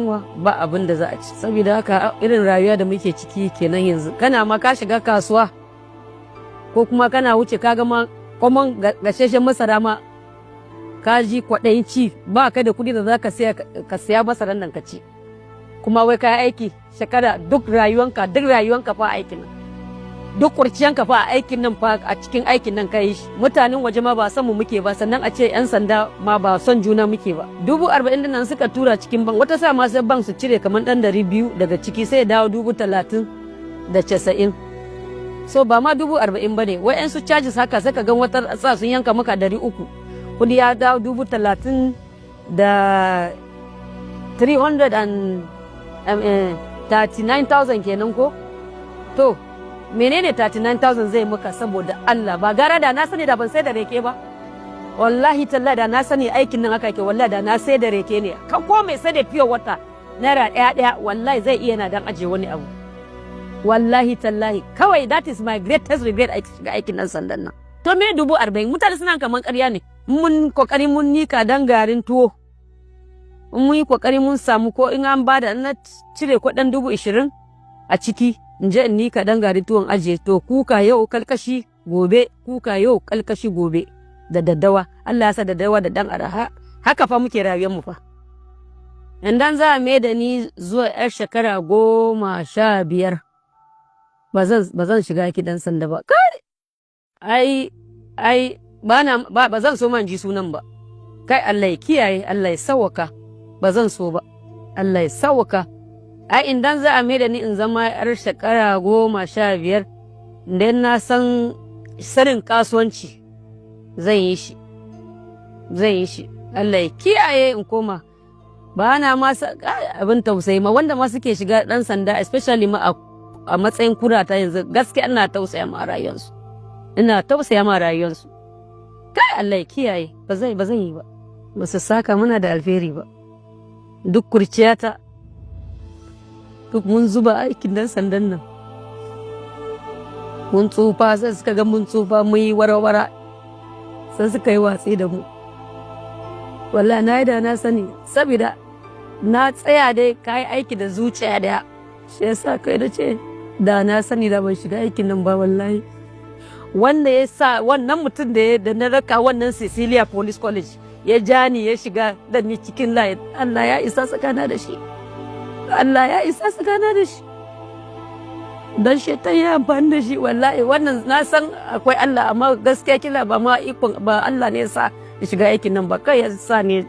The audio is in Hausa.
Yunwa, ba abin da za a ci. Saboda haka irin rayuwa da muke ciki kenan yanzu. Kana ma ka shiga kasuwa ko kuma kana wuce, ka gama kwamon gasheshen masara ma, ka ji kwaɗayin ci, ba ka da kuɗi da za ka siya masaran nan ka ci. Kuma wai ka aiki shekara duk rayuwanka, duk rayuwanka fa aikin nan, duk kurciyanka fa aikin nan fa, a cikin aikin nan ka yi shi. Mutanen waje ma ba son mu muke ba, sannan a ce 'yan sanda ma ba son juna muke ba. 40,000 nan suka tura cikin bank, wata sa ma sai bank su cire kamar ɗan 200 daga ciki, sai ya dawo 30,090. So ba ma 40,000 ba ne. Wa'yansu charges haka, sai ka gan wata sa sun yanka maka 300, kudi ya dawo dubu talatin da 339,000 kenan ko. To menene 39,000 zai maka, saboda Allah? Ba gara da na sani da ban sai da rake ba. Wallahi tallahi, da na sani aikin nan aka yake, wallahi da na sai da rake ne. Ka ko mai sai da pure water naira ɗaya ɗaya, wallahi zai iya na dan aje wani abu. Wallahi tallahi, kawai that is my greatest regret, shiga aikin nan sandan nan. To me 40,000? Mutane suna kaman ƙarya ne. Mun kokari mun nika dan garin tuwo, in mun yi kokari mun samu, ko in an bada, na cire kuɗin 20,000 a ciki, in je in nika dan garin tuwon ajiye. To kuka yau, kalkashi gobe, kuka yau, kalkashi gobe, da daddawa. Allah ya sa daddawa da dan araha. Haka fa muke rayuwar mu fa. Idan za a mai da ni zuwa yar shekara 15, ba zan shiga gidan sanda ba. Kai, ai ai ba na ba zan so man ji sunan ba. Kai, Allah ya kiyaye, Allah ya sawwaka, ba zan so ba. Allah ya sawwaka. Ai idan za a mai da ni in zama yar shekara 15, idan na san sanin kasuwanci, zan yi shi, zan yi shi. Allah ya kiyaye in koma. Ba na ma abin tausayi ma wanda ma suke shiga dan sanda, especially ma a matsayin kurata yanzu. Gaskiya ina tausaya ma rayuwarsu, ina tausaya ma rayuwarsu. Kai, Allah ya kiyaye, ba zan yi ba. Ba su saka muna da alheri ba. Duk kurciyata duk mun zuba aikin dan sandan nan. Mun tsufa, sai suka ga mun tsufa, mun yi warawara, sai suka yi watsi da mu. Wallahi na yi da na sani, saboda na tsaya dai ka yi aiki da zuciya daya. Shi yasa kai da ce da na sani da ban shiga aikin nan ba. Wallahi wanda ya sa wannan mutum da na raka wannan Cecilia Police College, ya ja ni, ya shiga da ni cikin layi, Allah ya isa tsakana da shi, Allah ya isa tsakana da shi, don shaitan ya amfani da shi. Wallahi wannan na san akwai Allah, amma gaskiya kila ba ma ikon ba, Allah ne ya sa ya shiga aikin nan ba, kai ya sa ne.